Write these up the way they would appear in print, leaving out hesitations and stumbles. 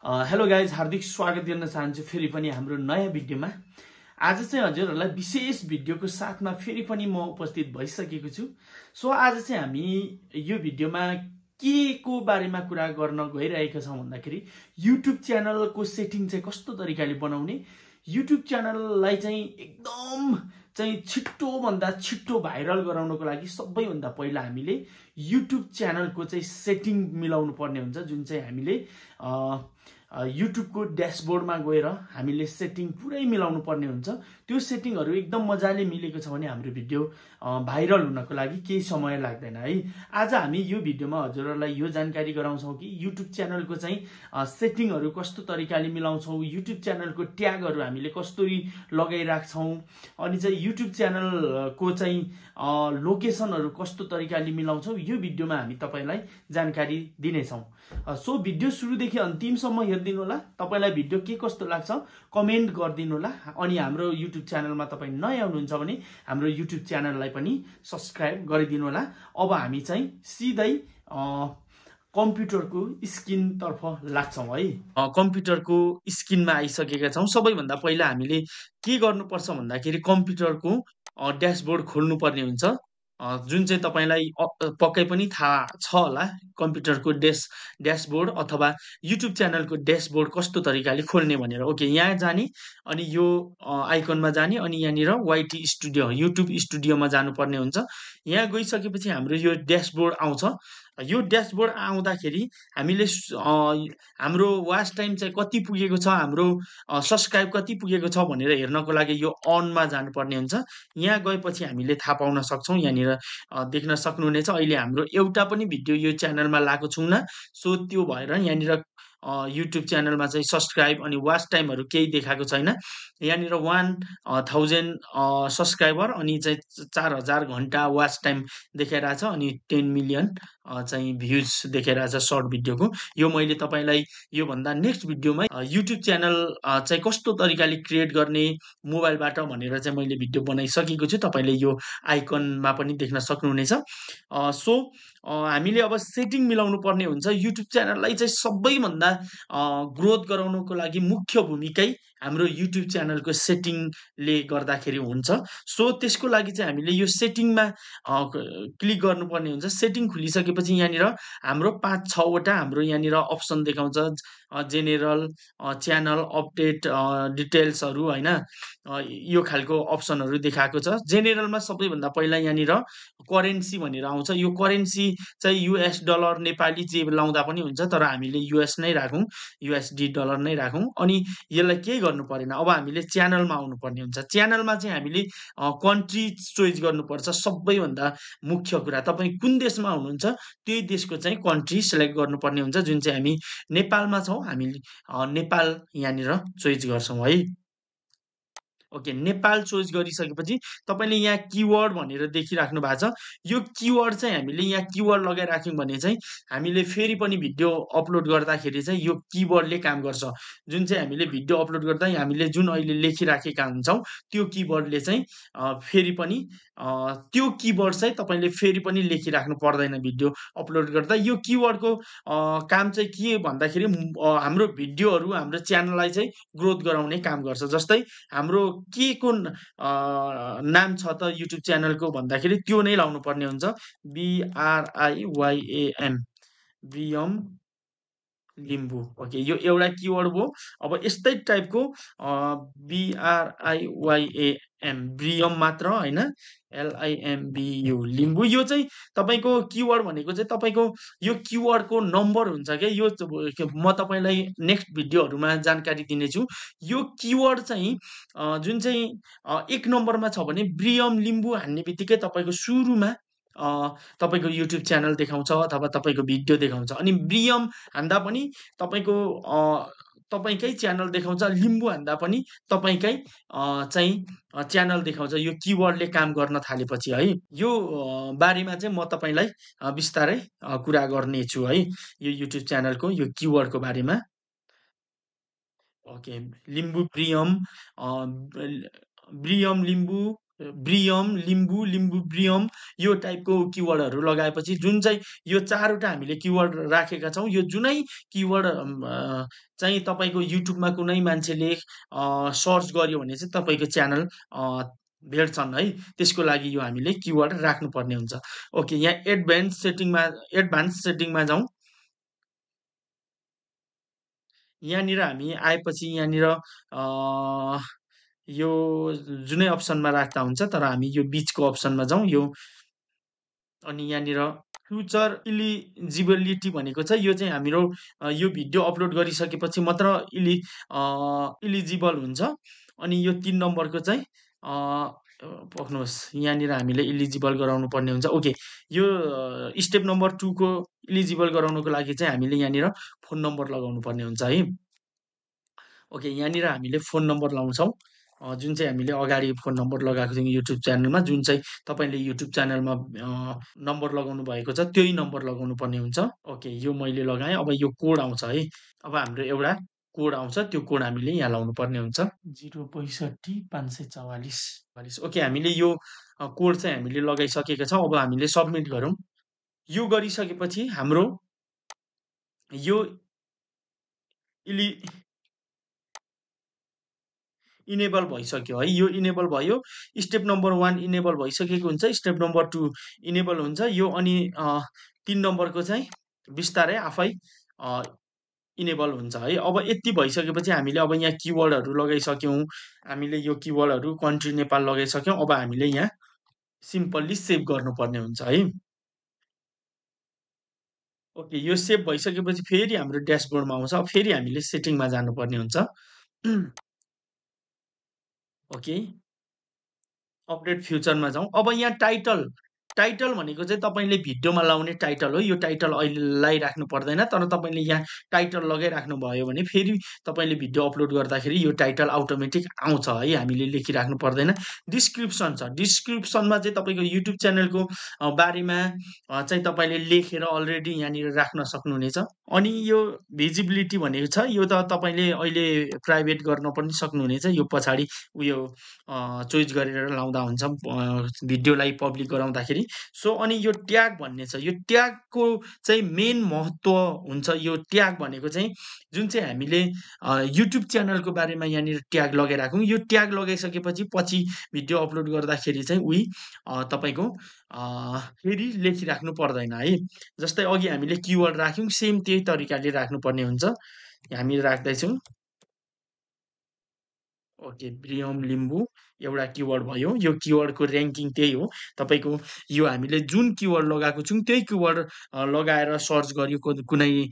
Hello guys, हार्दिक स्वागत गर्न चाहन्छु फेरि पनि हाम्रो नयाँ भिडियोमा। आज चाहिँ हजुरहरूलाई विशेष भिडियोको साथमा फेरि पनि म उपस्थित भइसकेको छु। सो आज चाहिँ हामी यो भिडियोमा के को बारेमा कुरा गर्न गइरहेका छौँ भन्दाखेरि युट्युब च्यानलको सेटिङ चाहिँ कस्तो तरिकाले बनाउने, युट्युब च्यानललाई चाहिँ एकदम चाहिँ छिट्टोभन्दा छिट्टो भाइरल गराउनको लागि सबैभन्दा पहिला हामीले युट्युब च्यानलको चाहिँ सेटिङ मिलाउनु पर्ने हुन्छ, जुन चाहिँ हामीले युट्युबको ड्यासबोर्डमा गएर हामीले सेटिङ पुरै मिलाउनु पर्ने हुन्छ। त्यो सेटिङहरू एकदम मजाले मिलेको छ भने हाम्रो भिडियो भाइरल हुनको लागि केही समय लाग्दैन है। आज हामी यो भिडियोमा हजुरहरूलाई यो जानकारी गराउँछौँ कि युट्युब च्यानलको चाहिँ सेटिङहरू कस्तो तरिकाले मिलाउँछौँ, युट्युब च्यानलको ट्यागहरू हामीले कसरी लगाइराख्छौँ, अनि चाहिँ युट्युब च्यानलको चाहिँ लोकेसनहरू कस्तो तरिकाले मिलाउँछौँ, यो भिडियोमा हामी तपाईँलाई जानकारी दिनेछौँ। सो भिडियो सुरुदेखि अन्तिमसम्म हेरिदिनु होला। तपाईँलाई भिडियो के कस्तो लाग्छ कमेन्ट गरिदिनु होला। अनि हाम्रो युट्युब च्यानलमा तपाईँ नयाँ हुनुहुन्छ भने हाम्रो युट्युब च्यानललाई पनि सब्सक्राइब गरिदिनु होला। अब हामी चाहिँ सिधै कम्प्युटरको स्क्रिनतर्फ लाग्छौँ है। कम्प्युटरको स्क्रिनमा आइसकेका छौँ। सबैभन्दा पहिला हामीले के गर्नुपर्छ भन्दाखेरि कम्प्युटरको ड्यासबोर्ड खोल्नुपर्ने हुन्छ, जुन चाहिँ तपाईँलाई पक्कै पनि थाहा छ होला। कम्प्युटरको ड्यासबोर्ड अथवा युट्युब च्यानलको ड्यासबोर्ड कस्तो तरिकाले खोल्ने भनेर। ओके, यहाँ जाने अनि यो आइकनमा जाने अनि यहाँनिर वाइटी स्टुडियो युट्युब स्टुडियोमा जानुपर्ने हुन्छ। यहाँ गइसकेपछि हाम्रो यो ड्यासबोर्ड आउँछ। यो ड्यासबोर्ड आउँदाखेरि हामीले हाम्रो वाच टाइम चाहिँ कति पुगेको छ, हाम्रो सब्सक्राइब कति पुगेको छ भनेर हेर्नको लागि यो अनमा जानुपर्ने हुन्छ। यहाँ गएपछि हामीले थाहा पाउन सक्छौँ। यहाँनिर देख्न सक्नुहुनेछ अहिले हाम्रो एउटा पनि भिडियो यो च्यानलमा लगाएको छैन। सो त्यो भएर यहाँनिर युट्युब च्यानलमा चाहिँ सब्सक्राइब अनि वाच टाइमहरू केही देखाएको छैन। यहाँनिर 1000 सब्सक्राइबर अनि चाहिँ 4000 घन्टा वाच टाइम देखाइरहेछ अनि 10 मिलियन चाहिँ भ्युज देखाइरहेछ सर्ट भिडियोको। यो मैले तपाईँलाई योभन्दा नेक्स्ट भिडियोमा युट्युब च्यानल चाहिँ कस्तो तरिकाले क्रिएट गर्ने मोबाइलबाट भनेर चाहिँ मैले भिडियो बनाइसकेको छु। तपाईँले यो आइकनमा पनि देख्न सक्नुहुनेछ। सो हामीले अब सेटिङ मिलाउनु पर्ने हुन्छ। युट्युब च्यानललाई चाहिँ सबैभन्दा ग्रोथ गराउनको लागि मुख्य भूमिकै हाम्रो युट्युब च्यानलको सेटिङले गर्दाखेरि हुन्छ। सो त्यसको लागि चाहिँ हामीले यो सेटिङमा क्लिक गर्नुपर्ने हुन्छ। सेटिङ खुलिसकेपछि यहाँनिर हाम्रो 5-6 वटा हाम्रो यहाँनिर अप्सन देखाउँछ, जेनेरल, च्यानल अपडेट, डिटेल्सहरू होइन, यो खालको अप्सनहरू देखाएको छ। जेनेरलमा सबैभन्दा पहिला यहाँनिर करेन्सी भनेर आउँछ। यो करेन्सी चाहिँ युएस डलर नेपाली जे लाउँदा पनि हुन्छ, तर हामीले युएस नै राखौँ, युएसडी डलर नै राखौँ। अनि यसलाई केही गर्नु परेन। अब हामीले च्यानलमा आउनुपर्ने हुन्छ। च्यानलमा चाहिँ हामीले कन्ट्री चोइस गर्नुपर्छ। सबैभन्दा मुख्य कुरा, तपाईँ कुन देशमा हुनुहुन्छ त्यही देशको चाहिँ कन्ट्री सेलेक्ट गर्नुपर्ने हुन्छ। जुन चाहिँ हामी नेपालमा छौँ, हामी नेपाल यहाँनिर चोइस गर्छौँ है। ओके, नेपाल चोइस गरिसकेपछि तपाईँले यहाँ किवर्ड भनेर देखिराख्नु भएको छ। यो किवर्ड चाहिँ हामीले यहाँ किवर्ड लगाइराख्यौँ भने चाहिँ हामीले फेरि पनि भिडियो अपलोड गर्दाखेरि चाहिँ यो किवर्डले काम गर्छ। जुन चाहिँ हामीले भिडियो अपलोड गर्दा हामीले जुन अहिले लेखिराखेका हुन्छौँ त्यो किवर्डले चाहिँ फेरि पनि त्यो किवर्ड चाहिँ तपाईँले फेरि पनि लेखिराख्नु पर्दैन भिडियो अपलोड गर्दा। यो किवर्डको काम चाहिँ के भन्दाखेरि हाम्रो भिडियोहरू हाम्रो च्यानललाई चाहिँ ग्रोथ गराउने काम गर्छ। जस्तै हाम्रो के को नाम छ त युट्युब च्यानलको भन्दाखेरि त्यो नै लाउनु पर्ने हुन्छ। BRIYAM, ब्रियम लिम्बू। ओके, यो एउटा किवर्ड हो। अब यस्तै टाइपको BRIYAM ब्रियम मात्र होइन, LIMBU लिम्बू। यो चाहिँ तपाईँको किवर्ड भनेको चाहिँ तपाईँको यो किवर्डको नम्बर हुन्छ क्या। यो म तपाईँलाई नेक्स्ट भिडियोहरूमा जानकारी दिनेछु। यो किवर्ड चाहिँ जुन चाहिँ 1 नम्बरमा छ भने ब्रियम लिम्बू हान्ने बित्तिकै तपाईँको सुरुमा तपाईँको युट्युब च्यानल देखाउँछ अथवा तपाईँको भिडियो देखाउँछ। अनि ब्रियम हान्दा पनि तपाईँको तपाईँकै च्यानल देखाउँछ, लिम्बू हान्दा पनि तपाईँकै चाहिँ च्यानल देखाउँछ। यो किवर्डले काम गर्न थालेपछि है। यो बारेमा चाहिँ म तपाईँलाई बिस्तारै कुरा गर्नेछु है, यो युट्युब च्यानलको यो किवर्डको बारेमा। ओके, लिम्बू ब्रियम लिम्बू ब्रियम, लिम्बू, लिम्बू ब्रियम यो टाइपको किवर्डहरू लगाएपछि जुन चाहिँ यो 4 वटा हामीले किवर्ड राखेका छौँ। यो जुनै किवर्ड चाहिँ तपाईँको युट्युबमा कुनै मान्छेले सर्च गर्यो भने चाहिँ तपाईँको च्यानल भेट्छन् है। त्यसको लागि यो हामीले किवर्ड राख्नुपर्ने हुन्छ। ओके, यहाँ एडभान्स सेटिङमा जाउँ। यहाँनिर हामी आएपछि यहाँनिर यो जुनै अप्सनमा राख्दा हुन्छ, तर हामी यो बिचको अप्सनमा जाउँ। अनि यहाँनिर फ्युचर इलिजिबिलिटी भनेको छ, यो चाहिँ हाम्रो यो भिडियो अपलोड गरिसकेपछि मात्र इलिजिबल हुन्छ। अनि यो 3 नम्बरको चाहिँ पक्नुहोस्, यहाँनिर हामीले इलिजिबल गराउनु पर्ने हुन्छ। ओके, यो स्टेप नम्बर 2 को इलिजिबल गराउनको लागि चाहिँ हामीले यहाँनिर फोन नम्बर लगाउनु पर्ने हुन्छ है। ओके, यहाँनिर हामीले फोन नम्बर लाउँछौँ, जुन चाहिँ हामीले अगाडि फोन नम्बर लगाएको थियौँ युट्युब च्यानलमा। जुन चाहिँ तपाईँले युट्युब च्यानलमा नम्बर लगाउनु भएको छ त्यही नम्बर लगाउनु पर्ने हुन्छ। ओके, यो मैले लगाएँ। अब यो कोड आउँछ है। अब हाम्रो एउटा कोड आउँछ, त्यो कोड हामीले यहाँ लाउनु पर्ने हुन्छ, 0654544। ओके, हामीले यो कोड चाहिँ हामीले लगाइसकेका छौँ। अब हामीले सबमिट गरौँ। यो गरिसकेपछि हाम्रो यो इनेबल भइसक्यो है। यो इनेबल भयो। स्टेप नम्बर 1 इनेबल भइसकेको हुन्छ। स्टेप नम्बर 2 इनेबल हुन्छ। यो अनि 3 नम्बरको चाहिँ बिस्तारै आफै इनेबल हुन्छ है। अब यति भइसकेपछि हामीले अब यहाँ किवर्डहरू लगाइसक्यौँ। हामीले यो किवर्डहरू कन्ट्री नेपाल लगाइसक्यौँ। अब हामीले यहाँ सिम्पल्ली सेभ गर्नुपर्ने हुन्छ है। ओके, यो सेभ भइसकेपछि फेरि हाम्रो ड्यासबोर्डमा आउँछ। फेरि हामीले सेटिङमा जानुपर्ने हुन्छ। ओके, अपडेट फ्युचरमा जाउँ। अब यहाँ टाइटल भनेको चाहिँ तपाईँले भिडियोमा लाउने टाइटल हो। यो टाइटल अहिले लगाइराख्नु पर्दैन, तर तपाईँले यहाँ टाइटल लगाइराख्नु भयो भने फेरि तपाईँले भिडियो अपलोड गर्दाखेरि यो टाइटल अटोमेटिक आउँछ है। हामीले लेखिराख्नु पर्दैन। डिस्क्रिप्सन छ, डिस्क्रिप्सनमा चाहिँ तपाईँको युट्युब च्यानलको बारेमा चाहिँ तपाईँले लेखेर अलरेडी यहाँनिर राख्न सक्नुहुनेछ। अनि यो भिजिबिलिटी भनेको छ, यो त तपाईँले अहिले प्राइभेट गर्न पनि सक्नुहुनेछ। यो पछाडि उयो चोइस गरेर लाउँदा हुन्छ भिडियोलाई पब्लिक गराउँदाखेरि। सो अनि यो ट्याग भन्ने छ, यो ट्यागको चाहिँ मेन महत्त्व हुन्छ। यो ट्याग भनेको चाहिँ जुन चाहिँ हामीले युट्युब च्यानलको बारेमा यहाँनिर ट्याग लगाइराखौँ। यो ट्याग लगाइसकेपछि पछि भिडियो अपलोड गर्दाखेरि चाहिँ तपाईँको फेरि लेखिराख्नु पर्दैन है। जस्तै अघि हामीले किवर्ड राख्यौँ, सेम त्यही तरिकाले राख्नुपर्ने हुन्छ। हामी राख्दैछौँ। ओके, ब्रियम लिम्बू एउटा किवर्ड भयो। यो किवर्डको ऱ्याङ्किङ त्यही हो। तपाईँको यो हामीले जुन किवर्ड लगाएको छौँ त्यही किवर्ड लगाएर सर्च गर्यो कुनै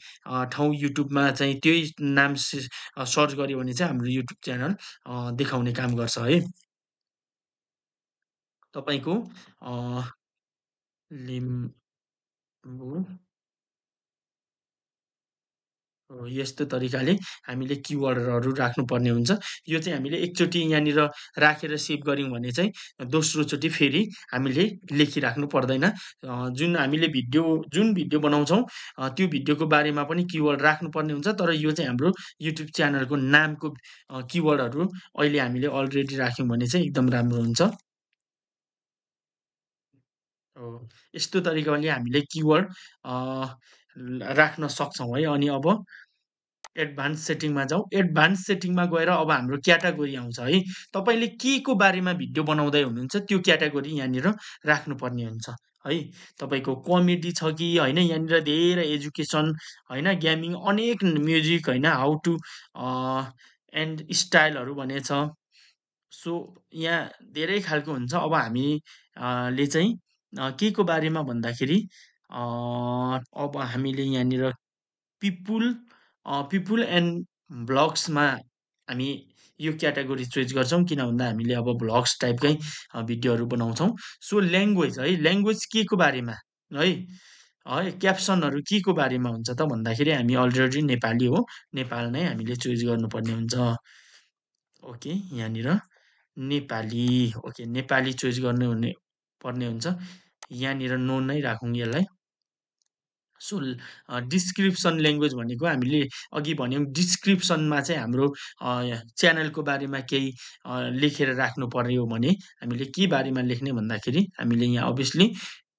ठाउँ युट्युबमा चाहिँ त्यही नाम सर्च गर्यो भने चाहिँ हाम्रो युट्युब च्यानल देखाउने काम गर्छ है। तपाईँको लिम्बू यस्तो तरिकाले हामीले किवर्डहरू राख्नुपर्ने हुन्छ। यो चाहिँ हामीले एकचोटि यहाँनिर राखेर सेभ गऱ्यौँ भने चाहिँ दोस्रोचोटि फेरि हामीले लेखिराख्नु पर्दैन। जुन भिडियो बनाउँछौँ त्यो भिडियोको बारेमा पनि किवर्ड राख्नुपर्ने हुन्छ। तर यो चाहिँ हाम्रो युट्युब च्यानलको नामको किवर्डहरू अहिले हामीले अलरेडी राख्यौँ भने चाहिँ एकदम राम्रो हुन्छ। यस्तो तरिकाले हामीले किवर्ड राख्न सक्छौँ है। अनि अब एडभान्स सेटिङमा जाउँ। एडभान्स सेटिङमा गएर अब हाम्रो क्याटेगोरी आउँछ है। तपाईँले केको बारेमा भिडियो बनाउँदै हुनुहुन्छ त्यो क्याटेगोरी यहाँनिर राख्नुपर्ने हुन्छ है। तपाईँको कमेडी छ कि होइन, यहाँनिर धेरै एजुकेसन होइन, गेमिङ, अनेक म्युजिक होइन, हाउ टु एन्ड स्टाइलहरू भनेछ। सो यहाँ धेरै खालको हुन्छ। अब हामी ले चाहिँ केको बारेमा भन्दाखेरि अब हामीले यहाँनिर पिपुल एन्ड भ्लग्समा हामी यो क्याटेगोरी चोइस गर्छौँ। किन भन्दा हामीले अब भ्लग्स टाइपकै भिडियोहरू बनाउँछौँ। सो ल्याङ्ग्वेज है, ल्याङ्ग्वेज केको बारेमा है, क्याप्सनहरू केको बारेमा हुन्छ त भन्दाखेरि हामी अलरेडी नेपाली हो, नेपाल नै हामीले चोइस गर्नुपर्ने हुन्छ। ओके, यहाँनिर नेपाली। ओके, नेपाली चोइस पर्ने हुन्छ। यहाँनिर नो नै राखौँ यसलाई। सो डिस्क्रिप्सन ल्याङ्ग्वेज भनेको हामीले अघि भन्यौँ डिस्क्रिप्सनमा चाहिँ हाम्रो च्यानलको बारेमा केही लेखेर राख्नु पर्यो भने हामीले के बारेमा लेख्ने भन्दाखेरि हामीले यहाँ अभियसली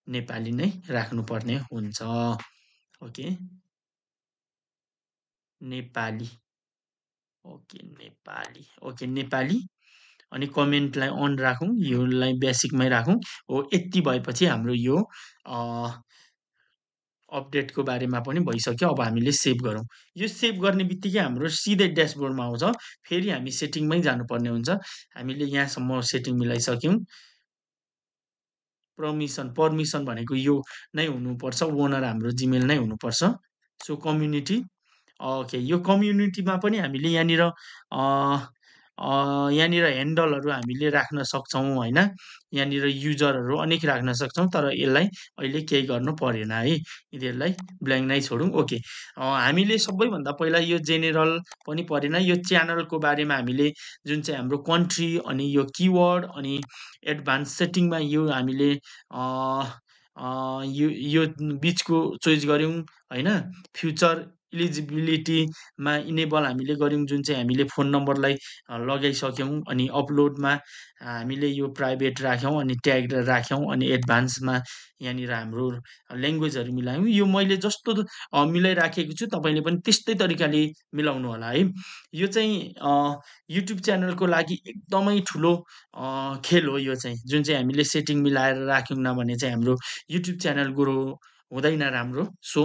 नेपाली नै राख्नुपर्ने हुन्छ। Okay, Nepali. Okay, Nepali. Okay, Nepali. अनि कमेन्टलाई अन राखौँ, योलाई बेसिकमै राखौँ। हो, यति भएपछि हाम्रो यो अपडेटको बारेमा पनि भइसक्यो। अब हामीले सेभ गरौँ। यो सेभ गर्ने बित्तिकै हाम्रो सिधै ड्यासबोर्डमा आउँछ। फेरि हामी सेटिङमै जानुपर्ने हुन्छ। हामीले यहाँसम्म सेटिङ मिलाइसक्यौँ। पर्मिसन भनेको यो नै हुनुपर्छ, ओनर हाम्रो जिमेल नै हुनुपर्छ। सो कम्युनिटी, ओके, यो कम्युनिटीमा पनि हामीले यहाँनिर यहाँनिर ह्यान्डलहरू हामीले राख्न सक्छौँ होइन। यहाँनिर युजरहरू अनेक राख्न सक्छौँ, तर यसलाई अहिले केही गर्नु परेन है। यिनीहरूलाई ब्ल्याङ्क नै छोडौँ। ओके, हामीले सबैभन्दा पहिला यो जेनेरल पनि परेन, यो च्यानलको बारेमा हामीले जुन चाहिँ हाम्रो कन्ट्री अनि यो किवर्ड अनि एडभान्स सेटिङमा यो हामीले यो बिचको चोइस गऱ्यौँ होइन। फ्युचर इलिजिबिलिटीमा इनेबल हामीले गऱ्यौँ, जुन चाहिँ हामीले फोन नम्बरलाई लगाइसक्यौँ। अनि अपलोडमा हामीले यो प्राइभेट राख्यौँ अनि ट्याग राख्यौँ। अनि एडभान्समा यहाँनिर हाम्रो ल्याङ्ग्वेजहरू मिलायौँ। यो मैले जस्तो मिलाइराखेको छु तपाईँले पनि त्यस्तै तरिकाले मिलाउनु होला है। यो चाहिँ युट्युब च्यानलको लागि एकदमै ठुलो खेल हो यो चाहिँ, जुन चाहिँ हामीले सेटिङ मिलाएर राख्यौँ भने चाहिँ हाम्रो युट्युब च्यानल ग्रो हुँदैन राम्रो। सो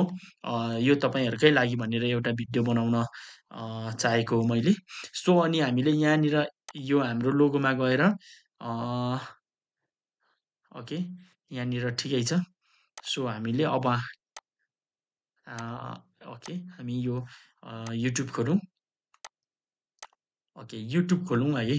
यो तपाईँहरूकै लागि भनेर एउटा भिडियो बनाउन चाहेको हो मैले। सो अनि हामीले यहाँनिर यो हाम्रो लोगोमा गएर ओके, यहाँनिर ठिकै छ। सो हामीले अब ओके, हामी यो युट्युब खोलौँ। ओके, युट्युब खोलौँ है।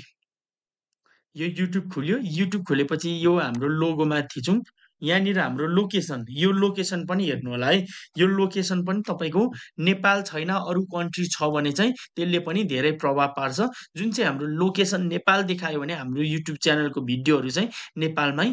यो युट्युब खोल्यो। युट्युब खोलेपछि यो हाम्रो लोगोमा थिचौँ। यहाँनिर हाम्रो लोकेसन, यो लोकेसन पनि हेर्नु होला है। यो लोकेसन पनि तपाईँको नेपाल छैन, अरू कन्ट्री छ भने चाहिँ त्यसले पनि धेरै प्रभाव पार्छ। जुन चाहिँ हाम्रो लोकेसन नेपाल देखायो भने हाम्रो युट्युब च्यानलको भिडियोहरू चाहिँ नेपालमै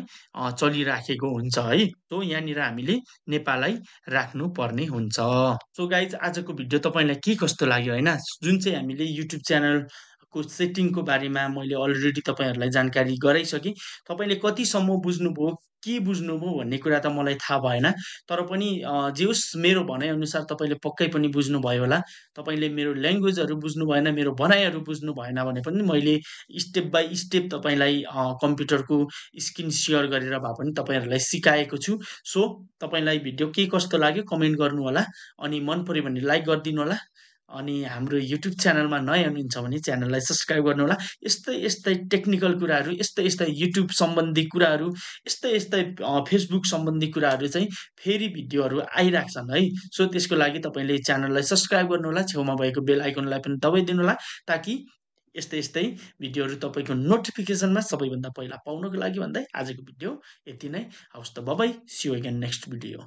चलिराखेको हुन्छ है। सो यहाँनिर हामीले नेपालै राख्नुपर्ने हुन्छ। सो गाइज, आजको भिडियो तपाईँलाई के कस्तो लाग्यो होइन। जुन चाहिँ हामीले युट्युब च्यानलको सेटिङको बारेमा मैले अलरेडी तपाईँहरूलाई जानकारी गराइसकेँ। तपाईँले कतिसम्म बुझ्नुभयो, के बुझ्नुभयो भन्ने कुरा त मलाई थाहा भएन। तर पनि जे होस्, मेरो भनाइअनुसार तपाईँले पक्कै पनि बुझ्नुभयो होला। तपाईँले मेरो ल्याङ्ग्वेजहरू बुझ्नु भएन, मेरो भनाइहरू बुझ्नु भएन भने पनि मैले स्टेप बाई स्टेप तपाईँलाई कम्प्युटरको स्क्रिन सेयर गरेर भए पनि तपाईँहरूलाई सिकाएको छु। सो तपाईँलाई भिडियो के कस्तो लाग्यो कमेन्ट गर्नु होला। अनि मन पऱ्यो भने लाइक गरिदिनु होला। अनि हाम्रो युट्युब च्यानलमा नयाँ हुनुहुन्छ भने च्यानललाई सब्सक्राइब गर्नु होला। यस्तै टेक्निकल कुराहरू, यस्तै युट्युब सम्बन्धी कुराहरू, यस्तै फेसबुक सम्बन्धी कुराहरू चाहिँ फेरि भिडियोहरू आइराख्छन् है। सो त्यसको लागि तपाईँले च्यानललाई सब्सक्राइब गर्नु होला। छेउमा भएको बेल आइकनलाई पनि दबाइदिनु होला, ताकि यस्तै भिडियोहरू तपाईँको नोटिफिकेसनमा सबैभन्दा पहिला पाउनको लागि भन्दै आजको भिडियो यति नै। हवस् त, bye bye, see you again next video.